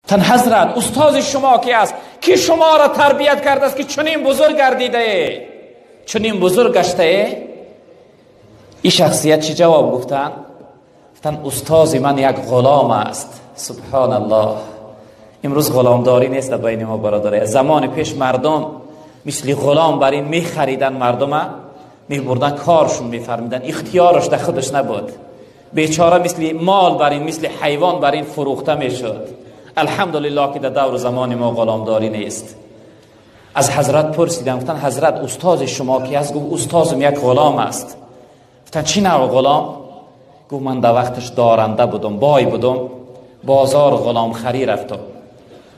Тан ҳазрат, устози шумо ки аст? Ки шумо را тарбият карда аст ки чунин бузург гардидае, чунин бузург гаштае? Ин шахсият чӣ ҷавоб гуфтанд? Гуфтанд устози ман як ғулом аст. Субҳон аллоҳ. Имрӯз ғуломдорӣ нест дар байни мо бародаре. Замони пеш мардум мисли ғулом бар ин мехаридан, мардума мебурдан, коршон мефармидан, ихтиёраш дар худаш набуд. Бечора мисли мол бар ин, мисли ҳайвон бар ин фурӯхта мешуд. Алҳамдулиллоҳ ки дар давру замони мо ғуломдорӣ нест. Аз ҳазрат пурсидам, гуфтанд ҳазрат устози шумо ки аст? Гуфт устозам як ғулом аст. Гуфтанд чӣ навъ ғулом? Гуфт ман дар вақташ доранда будам, бой будам, бозор ғуломхарӣ рафтам.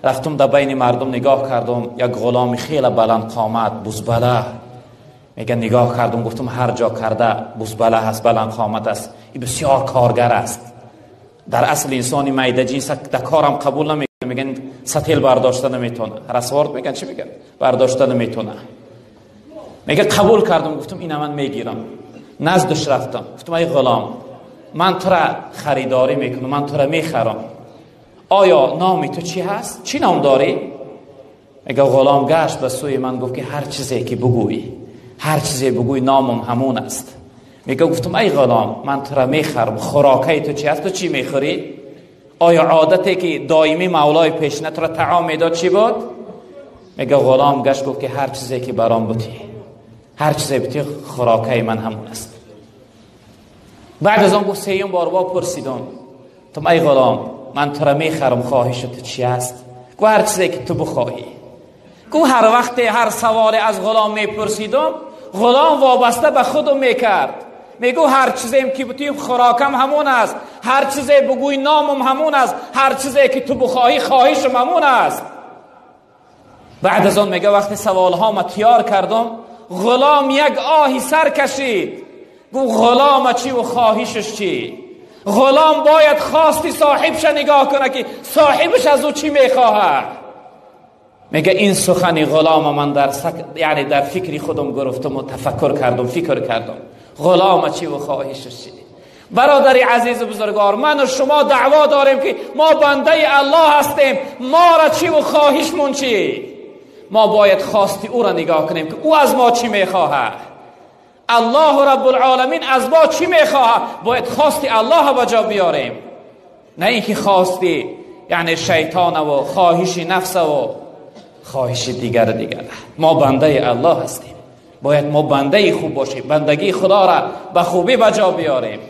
Рафтам дар байни мардум нигоҳ кардам, як ғуломи хеле баланд қомат, бузбала. Мега нигоҳ кардам, гуфтам ҳар ҷо карда бузбала ҳаст, баланд қомат аст, ин бисёр коргар аст. Дар асл инсони майда ҷинс дар корам қабул намекунад. Меган сател бардошта наметавона, расворд меган чӣ меган, бардошта наметавона. Мега қабул кардам, гуфтам ина ман мегирам. Наздаш рафтам, гуфтам ай ғулом, ман тура харидорӣ мекунам, ман тура мехарам. Оё номи ту чӣ ҳаст? Чӣ ном дорӣ? Мега ғулом гашт ба сӯи ман, гуфт ки ҳар чизе ки бигӯӣ, ҳар чизе бигӯӣ, номам ҳамон аст. Мега гуфтам ай ғулом, ман тура мехарам, хӯрокаи ту чӣ ҳаст? Ту чӣ мехӯрӣ? Оё одате ки доимӣ мавлои пешина тура таом медод чӣ буд? Мега ғулом гашт гуфт ки ҳар чизе ки баром бутӣ, ҳар чизе бутӣ, хӯрокаи ман ҳамон аст. Баъд аз он гуфт сеюм бор бо пурсидам, гуфтам ай ғулом, ман тура мехарам, хоҳиши ту чӣ аст? Гуфт ҳар чизе ки ту бихоҳӣ. Гуфт ҳар вақте ҳар саволе аз ғулом мепурсидам, ғулом вобаста ба худам мекард. Мегӯ ҳар чизем ки бутӣ хӯрокам ҳамон аст, ҳар чизе бигӯй номам ҳамон аст, ҳар чизе ки ту бихоҳӣ хоҳишам ҳамон аст. Баъд аз он мега вақте саволҳома тиёр кардам, ғулом як оҳи сар кашид. Гуфт ғулома чӣ ва хоҳишаш чӣ? Ғулом бояд хости соҳибша нигоҳ кунад ки соҳибаш аз ӯ чӣ мехоҳад. Мега ин сухани ғулома ман дар яъне дар фикри худам гирифтам ва тафаккур кардам, фикр кардам. ғулома чӣ ва хоҳишаш чӣ? Бародари азизу бузургвор, ман ва шумо даъво дорем ки мо бандаи аллоҳ ҳастем. Моро чӣ ва хоҳишмон чӣ? Мо бояд хости ӯро нигоҳ кунем ки ӯ аз мо чӣ мехоҳад. Аллоҳу раббулъоламин аз мо чӣ мехоҳад? Бояд хости аллоҳро ба ҷо биёрем, на инки хости яъне шайтонаву хоҳиши нафсаву хоҳиши дигар дигар. Мо бандаи аллоҳ ҳастем, бояд мо бандаи хуб бошем, бандагии худоро ба хубӣ ба ҷо биёрем.